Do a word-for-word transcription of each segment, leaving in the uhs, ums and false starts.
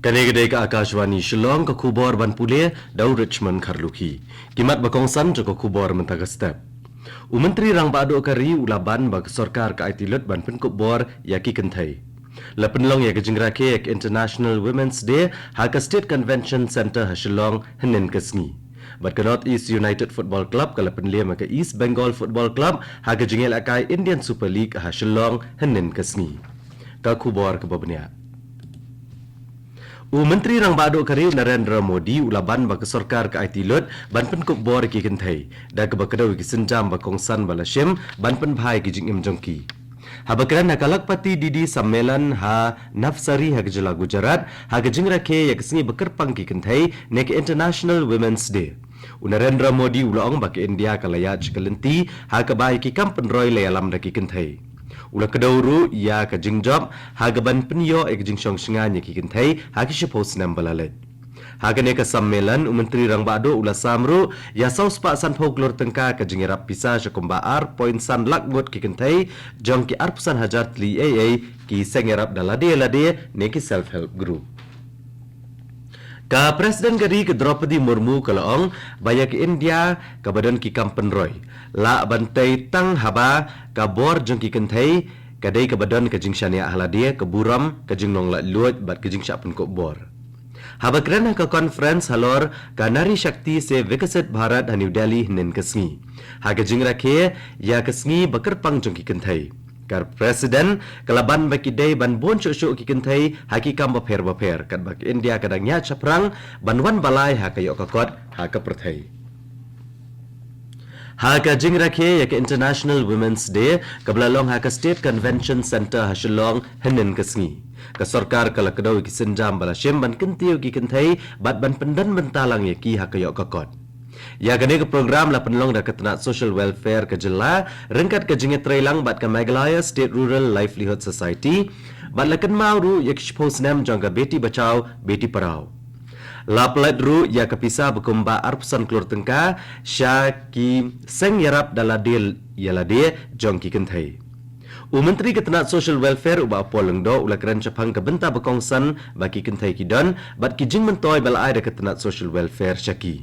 Kane ka dei ka Akashvani Shillong, ka khubor ban pule da u Richmond Kharlukhi. Ki mat ba kongsan jong ka khubor mynta ka step. U Myntri Rangbah Duh ka ri u la ban ba ka sorkar ka aiti lut ban pynkup bor ïa ki kynthei. La pynlong ïa ka jingrakhe ïa ka International Women's Day ha ka State Convention Centre ha Shillong hynnin ka sngi. Bad ka North East United Football Club ka la pynlem ïa ka East Bengal Football Club ha ka jingïalehkai Indian Super League ha Shillong hynnin ka sngi. Ka khubor kaba bniah. U Myntri Rangbah Duh ka ri u Narendra Modi u la ban ba ka sorkar ka aiti lut ban pynkup bor ïa ki kynthei da kaba kdew ïa ki sienjam ba kongsan ba la shim ban pynbha ïa ki jingim jong ki. Haba kren ha ka Lakhpati Didi Sammelan ha Navsari ha ka jylla Gujarat ha ka jingrakhe ïa ka sngi ba kyrpang ki kynthei ne ka International Women's Day, u Narendra Modi u la ong ba ka India ka la ïaid sha ka lynti ha kaba ïa ki kam pynroi la ïalam da ki kynthei. U la kdew ruh ïa ka jingjop ha kaban pynïoh ïa ka jingshong shngaiñ ïa ki kynthei ha ki shiphew snem ba la leit. Ha kane ka sammelan, u Myntri Rangbah Duh u la sam ruh ïa saw spah sanphew klur tyngka ka jingïarap pisa sha kumba ar point san lak ngut ki kynthei jong ki arphew san hajar tylli ei ei ki seng ïarap da lade lade ne ki self help group. Ka President ka ri ka Draupadi Murmu ka la ong ba ïa ka India kaba don ki kam pynroi, lah ban tei tang haba ka bor jong ki kynthei ka dei kaba don ka jingshaniah ha lade, ka burom, ka jinglong laitluid bad ka jingshah pynkup bor. Haba kren ha ka conference halor ka Nari Shakti Se Viksit Bharat ha New Delhi hynnin ka sngi ha ka jingrakhe ïa ka sngi ba kyrpang jong ki kynthei, ka President ka la ban ba ki dei ban bun shuh shuh ki kynthei ha ki kam bapher bapher katba ka India ka dang ïaid shaphrang ban wan balai ha ka ïoh ka kot ha ka pyrthei. Ha ka jingrakhe ïa ka International Women's Day kaba la long ha ka State Convention Centre ha Shillong hynnin ka sngi, ka sorkar ka la kdew ïa ki sienjam ba la shim ban kyntiew ïa ki kynthei bad ban pyndon bynta lang ïa ki ha ka ïoh ka kot. Ïa kane ka program la pynlong da ka tnat Social Welfare ka jylla ryngkat ka jingïatreilang bad ka Meghalaya State Rural Livelihood Society bad la kynmaw ruh ïa ka shiphew snem jong ka Beti Bachao Beti Padhao. La pynlait ruh ïa ka pisa ba kumba arphew san klur tyngka sha ki seng ïarap da lade ïa lade jong ki kynthei. U Myntri ka tnat Social Welfare u Bah Paul Lyngdoh u la kren shaphang ka bynta ba kongsan ba ki kynthei ki don bad ki jingmyntoi ba la ai da ka tnat Social Welfare sha ki.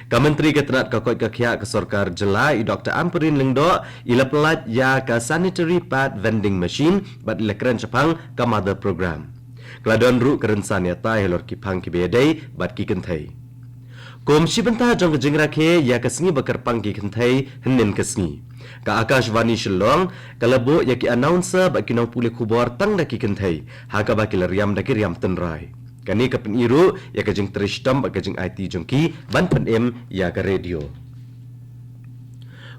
Ka Myntri ka tnat ka koit ka khiah ka sorkar jylla i Doctor Ampareen Lyngdoh i la pynlait ïa ka sanitary pad vending machine bad i la kren shaphang ka Mother Program. Ka la don ruh ka rynsan ïatai halor ki phang kiba ïadei bad ki kynthei. Kum shi bynta jong ka jingrakhe ïa ka sngi ba kyrpang ki kynthei hynnin ka sngi, ka Akashvani Shillong ka la buh ïa ki announcer bad ki nongpule khubor tang da ki kynthei ha kaba ki la riam da ki riam tynrai. Kane ka pyni ruh ïa ka jingtrei shitom bad ka jingaiti jong ki ban pynim ïa ka radio.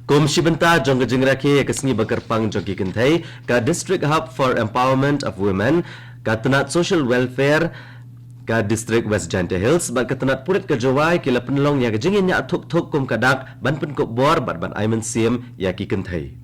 Kum shi bynta jong ka jingrakhe ïa ka sngi ba kyrpang jong ki kynthei, ka District Hub for Empowerment of Women, ka tnat Social Welfare ka District West Jaintia Hills bad ka tnat pulit ka Jowai ki la pynlong ïa ka jingïañiah thuk thuk kum ka dak ban pynkup bor bad ban ai mynsiem ïa ki kynthei.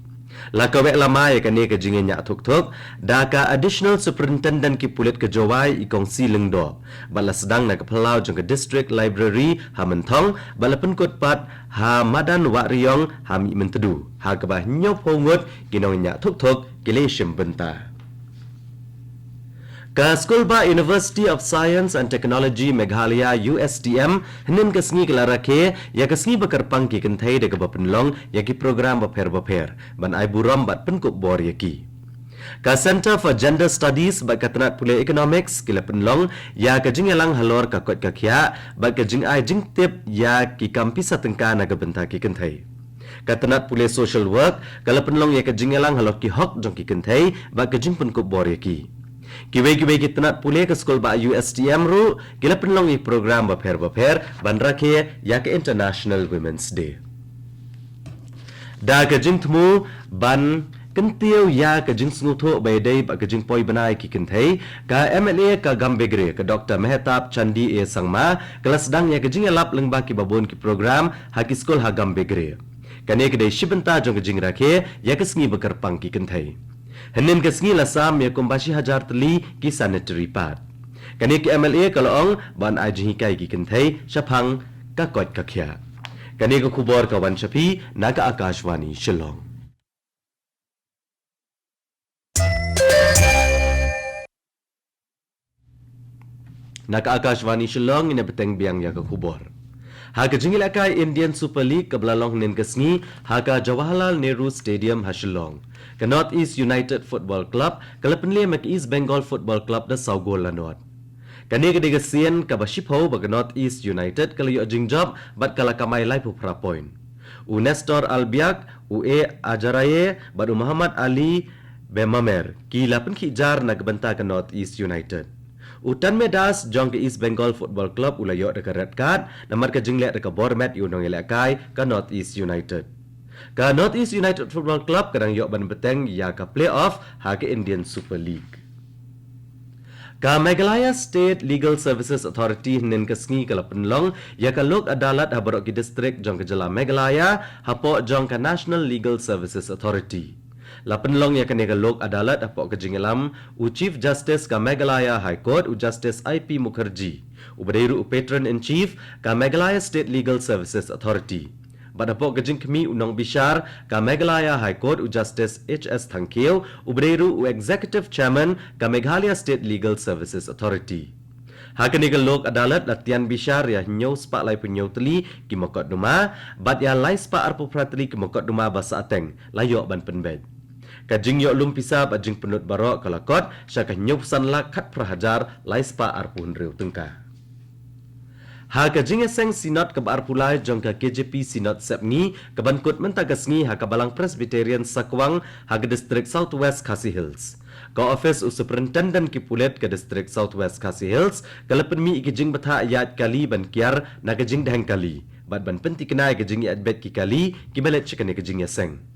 La kaweh lama ïa kane ka jingïañiah thuk thuk da ka Additional Superintendent ki pulit ka Jowai i Kong C Lyngdoh bad la sdang na ka phyllaw jong ka District Library ha Mynthong bad la pynkut pat ha madan Wahriong ha Mihmyntdu ha kaba hynñiewphew ngut ki nongñiah thuk thuk ki la shim bynta. Ka Skulbah University of Science and Technology Meghalaya, U S T M, hynnin ka sngi ka la rakhe ïa ka sngi ba kyrpang ki kynthei da kaba pynlong ïa ki program bapher bapher ban ai burom bad pynkup bor ïa ki. Ka Centre for Gender Studies bad ka tnat pule Economics ki la pynlong ïa ka jingïalang halor ka koit ka khiah bad ka jingai jingtip ïa ki kam pisa tyngka na ka bynta ki kynthei. Ka tnat pule Social Work ka la pynlong ïa ka jingïalang halor ki hok jong ki kynthei bad ka jingpynkup bor ïa ki. Kiwei kiwei ki tnat pule ka Skulbah U S T M ruh ki la pynlong ïa ki program bapher bapher ban rakhe ïa ka International Women's Day. Da ka jingthmu ban kyntiew ïa ka jingsngewthuh ba ïadei bad ka jingpoi bnai ki kynthei, ka M L A ka Gambegre, ka Doctor Mehtab Chandee A Sangma, ka la sdang ïa ka jingïalap lyngba kiba bun ki program ha ki skul ha Gambegre. Kane ka dei shi bynta jong ka jingrakhe ïa ka sngi ba kyrpang ki kynthei. Hynnin ka sngi la sam ïa kumba shi hajar tylli ki sanitary pad. Kane ka M L A ka la ong ban ai jinghikai ki kynthei shaphang ka koit ka khiah. Kane ka khubor ka wan sha phi na ka Akashvani Shillong. Na ka Akashvani Shillong, ngin ïa bteng biang ïa ka khubor. Ha ka jingïalehkai Indian Super League kaba la long hynnin ka sngi ha ka Jawaharlal Nehru Stadium ha Shillong, ka North East United Football Club ka la pynliem ïa ka East Bengal Football Club da saw gol la nod. Kane ka dei ka sien kaba shiphew ba ka North East United ka la ïoh jingjop bad ka la kamai laiphew phra point. U Nestor Albiak, u A Ajaraye bad u Muhammad Ali Bemamer ki la pynkhih jar na ka bynta ka North East United. U Tanmay Das jong ka East Bengal Football Club u la ïoh da ka red card namar ka jingleh da ka bor met ïa u nongïalehkai ka North East United. Ka North East United Football Club ka dang ïoh ban bteng ïa ka playoff ha ka Indian Super League. Ka Meghalaya State Legal Services Authority hynnin ka sngi ka la pynlong ïa ka Lok Adalat ha baroh ki district jong ka jylla Meghalaya hapoh jong ka National Legal Services Authority. La pynlong ïa kane ka Lok Adalat hapoh ka jingïalam u Chief Justice ka Meghalaya High Court, u Justice I P Mukherjee, uba dei ruh u Patron in Chief ka Meghalaya State Legal Services Authority. Bad hapoh ka jingkhmih u nongbishar ka Meghalaya High Court, u Justice H S Thangkhiew, uba dei ruh u Executive Chairman ka Meghalaya State Legal Services Authority. Ha kane ka Lok Adalat la tian bishar ïa hynñiew spah laiphew hynñiew tylli ki mukotduma bad ïa lai spah arphew phra tylli ki mukotduma ba sahteng la ïoh ban pynbeit. Ka jingïoh lum pisa bad jingpynlut baroh ka la kot sha ka hynñiew san lak khatphra hajar lai spah arphew hynriew tyngka. Ha ka jingïaseng Synod kaba arphew lai jong ka K J P Synod Sepngi ka ban kut mynta ka sngi ha ka Balang Presbyterian Sakwang ha ka District South West Khasi Hills, ka ophis u Superintendent ki pulit ka District South West Khasi Hills ka la pynmih ïa ka jingbthah ïaid kali ban kiar na ka jingdheng kali bad ban pynthikna ïa ka jingïaid beit ki kali kiba leit sha kane ka jingïaseng.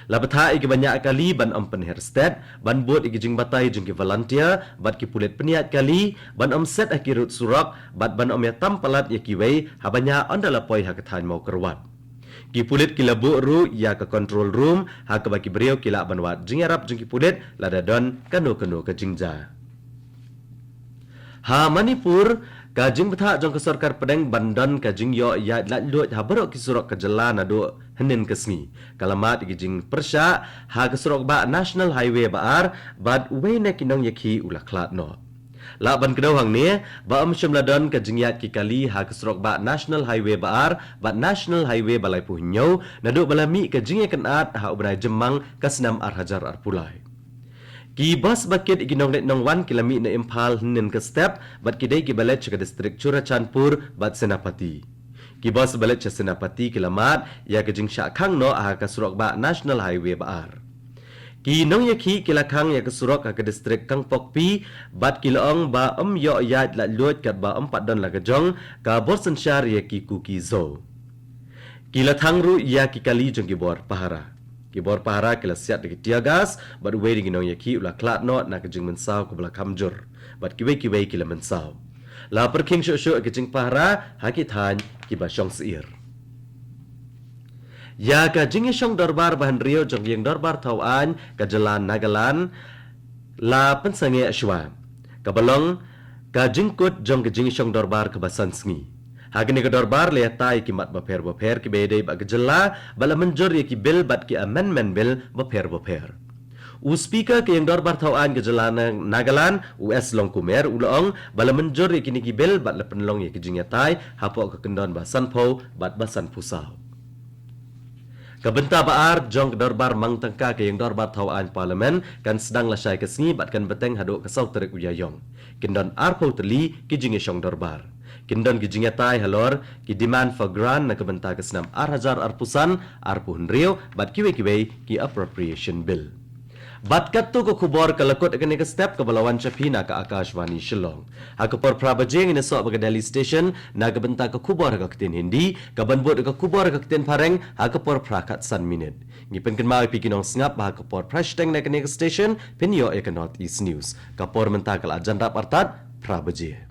La bthah ïa kiba ñiah kali ban ym pynher stet, ban bud ïa ki jingbatai jong ki volunteer bad ki pulit pynïaid kali, ban ym set ha ki rud surok bad ban ym ïatam palat ïa kiwei haba ñiah ynda la poi ha ka thaiñ Mawkyrwat. Ki pulit ki la buh ruh ïa ka control room ha kaba ki briew ki lah ban wad jingïarap jong ki pulit lada don kano kano ka jingjia. Ha Manipur, ka jingbthah jong ka sorkar pdeng ban don ka jingïoh ïaid laitluid ha baroh ki surok ka jylla naduh hynnin ka sngi ka la mad ïa ka jingpyrshah ha ka surok bah National Highway ba ar bad uwei na ki nongïakhih u la khlad noh. Lah ban kdew hangne ba ym shym la don ka jingïaid ki kali ha ka surok bah National Highway ba ar bad National Highway ba laiphew hynñiew naduh ba la mih ka jingïakynad ha u bnai Jymmang ka snem ar hajar arphew lai. Ki bus ba kit ïa ki nongleit nongwan ki la mih na Imphal hynnin ka step bad ki dei kiba leit sha ka district Churachandpur bad Senapati. Ki bus ba leit sha Senapati ki la mad ïa ka jingshah khang noh ha ka surok bah National Highway ba ar. Ki nongïakhih ki la khang ïa ka surok ha ka district Kangpokpi bad ki la ong ba ym ïoh ïaid laitluid katba ym pat don la ka jong ka bor synshar ïa ki Kuki Zo. Ki la thang ruh ïa ki kali jong ki bor pahara. Ki bor pahara ki la siat da ki tear gas bad uwei na ki nongïakhih u la khlad noh na ka jingmynsaw kaba la kham jur bad kiwei kiwei ki la mynsaw. La pyrkhing shuh shuh ïa ka jingpahara ha ki thaiñ kiba shong syier. Ïa ka jingïashong dorbar ba hynriew jong ka ïing dorbar thaw aiñ ka jylla Nagaland la pynsangeh shuwa, kaba long ka jingkut jong ka jingïashong dorbar kaba san sngi. Ha kane ka dorbar la ïatai ïa ki mat bapher bapher kiba ïadei bad ka jylla bad la mynjur ïa ki bill bad ki amendment bill bapher bapher. U Speaker ka ïing dorbar thaw aiñ ka jylla Na-, Nagaland, u S Longkumer, u la ong ba la mynjur ïa kine ki bill bad la pynlong ïa ka jingïatai hapoh ka kyndon ba sanphew bad ba sanphew saw. Ka bynta ba ar jong ka dorbar mang tyngka ka ïing dorbar thaw aiñ Parliament kan sdang lashai ka sngi bad kan bteng haduh ka saw tarik u Ïaïong. Kin don arphew tylli ki jingïashong dorbar. Kin don ki jingïatai halor ki demand for grant na ka bynta ka snem ar hajar arphew san, arphew hynriew bad kiwei kiwei ki appropriation bill. Bad katto ka khubor ka la kut ha kane ka step kaba la wan sha phi na ka Akashvani Shillong. Ha ka por phra baje ngin ïasoh bad ka Delhi Station na ka bynta ka khubor ha ka ktien Hindi, ka ban bud ka khubor ha ka ktien Phareng ha ka por phra khatsan minit. Ngi pynkynmaw ïa phi ki nongsngap ba ha ka por phra shiteng na kane ka station phin ïoh ïa ka North East News. Ka por mynta ka la jan dap artat phra baje.